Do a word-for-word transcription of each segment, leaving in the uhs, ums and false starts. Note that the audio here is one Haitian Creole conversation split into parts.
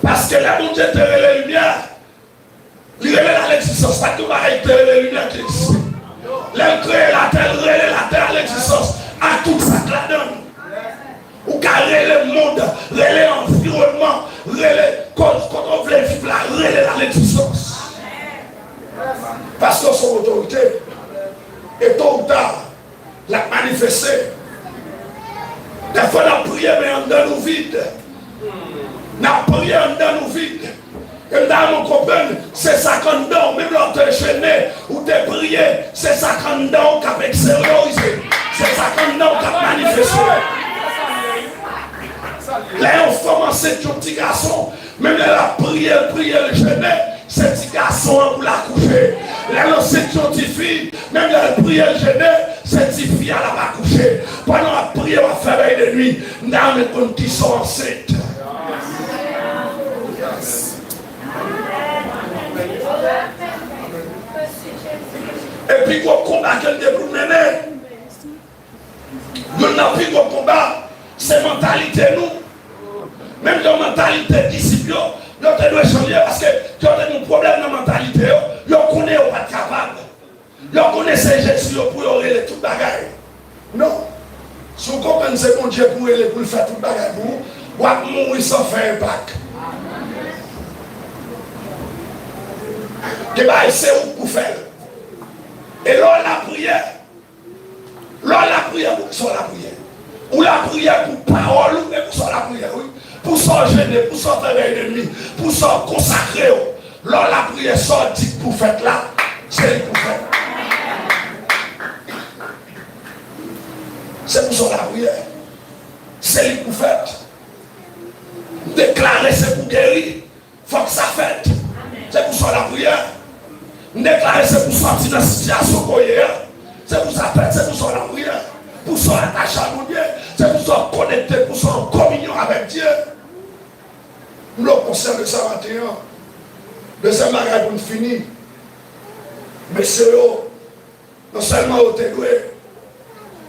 Paske lè Bondye te rele limyè, li rele l a legzistans. Pa t gen bagay ki te rele limyè ki egziste. Lè l kreye latè, l rele latè a legzistans, ak tout sa k ladan l. Ou ka rele mond, rele anviwònman, rele kote, kote w vle viv la, rele l a legzistans. Paske w se yon otorite. E to ou ta, l ap manifeste. Dèfwa n ap priye, men anndan nou vid. N ap priye, anndan nou vid. E m ta renmen w konprann, se sa k anndan w, menm lè w te jene, ou te priye, se sa k anndan w k ap eksteryorize. Se sa k anndan w k ap manifeste. Lè yon fanm ansent yon ti gason, menm lè l ap priye, l priye, l jene, se ti gason an pou l akouche. Lè l ansent yon ti fi, menm lè l priye, l jene, se ti fi a l ap akouche. Pandan w ap priye, w ap fè vèy de nwi, m ta renmen konn kisa w ansent. E pi gwo konba ke n gen pou n mennen, youn nan pi gwo konba, se mantalite nou. Menm jan mantalite disip yo, yo te dwe chanje paske yo te gen yon pwoblèm nan mantalite yo. Yo konnen yo pa t kapab. Yo konnen se Jezi yo pou yo rele tout bagay. Non. Si w konprann se Bondye pou rele pou l fè tout bagay pou ou, w ap mouri san fè enpak. Gen bagay se ou k pou fè l. E lè w lapriyè, lè w lapriyè, pou kisa w lapriyè? Ou lapriyè pou pawòl ou, e pou sa w lapriyè, wi. Pou sa w jene, pou sa w fè vèy de nwi, pou sa w konsakre w. Lè w lapriyè, sa w di k pou fèt la, se li k pou fèt. Se pou sa w lapriyè. Se li k pou fèt. M deklare se pou geri. Fòk sa fèt. Se pou sa w lapriyè. M deklare se pou sòti nan sitiyasyon ke w ye a. Se pou sa fèt, se pou sa w lapriyè. Pou sa w atache a Bondye, se pou sa w konekte, pou sa w an kominyon avèk Dye. M vle w konsyan de sa maten an. Dezyèm bagay pou n fini. Mesye yo, non sèlman yo te dwe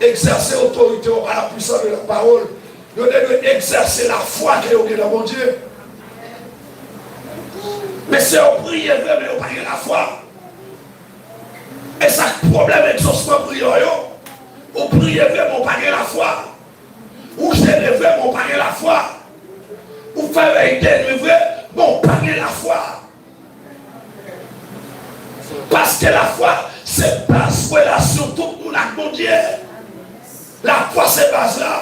egzèse otorite yo pa la pwisans de la pawòl, yo te dwe egzèse lafwa ke yo gen nan Bondye. Mesye yo priye vre, men yo pa gen lafwa. E sa k pwoblèm egzosman priyè yo. Ou priye vre, men w pa gen lafwa. Ou jene vre, men w pa gen lafwa. Ou fè vèy de nwi vre, men w pa gen lafwa. Paske lafwa se baz relasyon tout moun ak Bondye. Lafwa se baz la.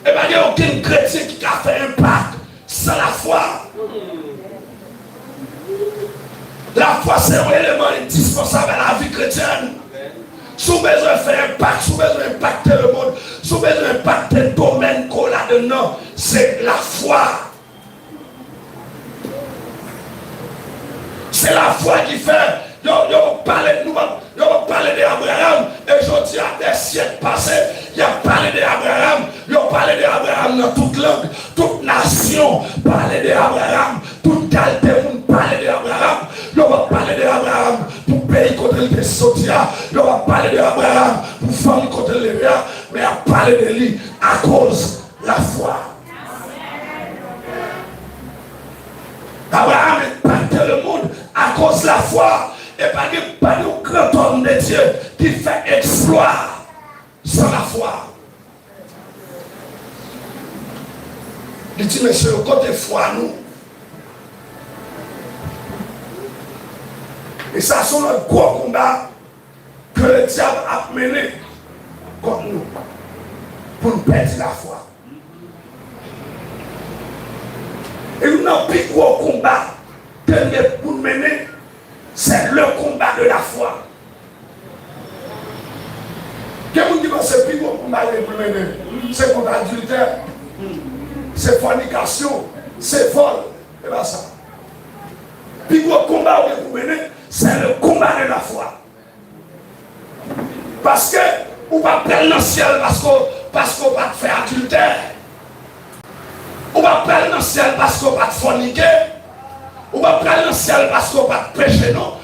E pa gen okenn kretyen ki ka fè enpak san lafwa. Lafwa se yon eleman endispansab a lavi kretyèn. Si w bezwen fè enpak, si w bezwen enpakte lemonn, si w bezwen enpakte domèn ke w ladann nan, se lafwa. Se lafwa ki fè yo, yo pale, nou pa, yo pa pale de Abraram, e jodi a, dè syèk pase, y ap pale de Abraram, yo pale de Abraram nan tout lang, tout nasyon pale de Abraram, tout kalite moun pale de Abraram, yo pa pale de Abraram pou peyi kote l te soti a, yo pa pale de Abraram pou fanmi kote l leve a, men y ap pale de li akoz lafwa. Abraham impacte le monde à cause la foi. E pa gen, pa gen yon grand homme de Dieu ki fè eksplwa san lafwa. Li di, mesye yo, kote fwa nou? E sa se yon lòt gwo konba ke ledyab ap mennen kont nou pou n pèdi lafwa. E youn nan pi gwo konba ke n gen pou n mennen, se le konba de la fwa. Gen moun ki panse pi gwo konba yo gen pou l mennen, se kont adiltè, se fònikasyon, se vòl. E pa sa. Pi gwo konba ou gen pou mennen, se le konba de la fwa. Paske ou p ap pral nan syèl paske, paske w pa t fè adiltè. Ou p ap pral nan syèl paske w pa t fònike. Ou p ap pral nan syèl paske w pa t peche, non.